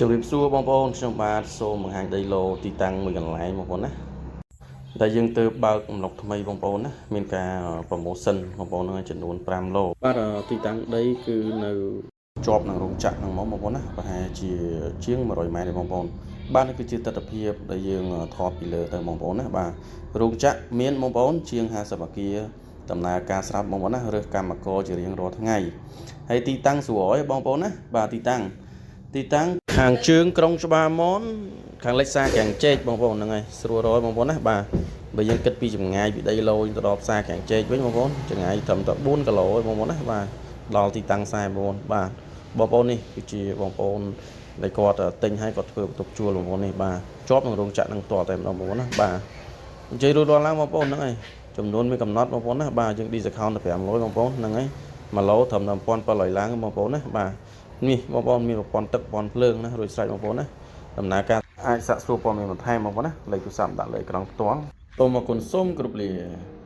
ជម្រាបសួរបងប្អូនខ្ញុំបាទសូមបង្ហាញដីឡូទីតាំងមួយកន្លែងបងប្អូនណាដែលយើងទៅបើកអំឡុកថ្មីបងប្អូនណាមានការ promotion បងប្អូនហ្នឹងចំនួន5ឡូបាទទីតាំងដីគឺនៅជាប់នឹងរោងចក្រហ្នឹងហ្មងបងប្អូនណាប្រហែលជាជាង100ម៉ែត្រទេបងប្អូនបាទនេះគឺជាទស្សនភាពដែលយើងថតពីលើទៅបងប្អូនណាបាទរោងចក្រមានបងប្អូនជាង50អាគារដំណើរការស្រាប់បងប្អូនណារើសកម្មករជារៀងរាល់ថ្ងៃហើយទីតាំងស្រួលបងប្អូនណាបាទទីតាំងខាងជើងក្រុងច្បារមនខាងលិចផ្សារកាំងចេកបងប្អូនហ្នឹងហើយស្រួលរយបងប្អូនណាបាទបើយើងគិតពីចម្ងាយពីដីឡូទៅដល់ផ្សារកាំងចេកវិញបងប្អូនចម្ងាយត្រឹមតែ4គីឡូឯងបងប្អូនណាបាទដល់ទីតាំងខ្សែបងប្អូនបាទបងប្អូននេះគឺជាបងប្អូនដែលគាត់ទិញឲ្យគាត់ធ្វើបន្ទប់ជួលបងប្អូននេះបាទជាប់នឹងរោងចក្រនឹងផ្ទាល់តែម្ដងបងប្អូនណាបាទអញ្ជើញរួចរាល់ឡើងបងប្អូនហ្នឹងហើយចំនួនមានកំណត់បងប្អូនណាបាទយើង discount តែ500បងប្អូនហ្នឹងហើយ1ឡូត្រឹមតែ1700ឡើងបងប្អូនណាបាទនេះបងប្អូនមានប្រព័ន្ធទឹកប្រព័ន្ធភ្លើងណារួចស្រេចបងប្អូនណាដំណើរការអាចសាកសួរព័ត៌មានបន្ថែមបងប្អូនណាលេខទូរស័ព្ទដាក់លើអេក្រង់ផ្ទាល់សូមអរគុណសូមគោរពលា។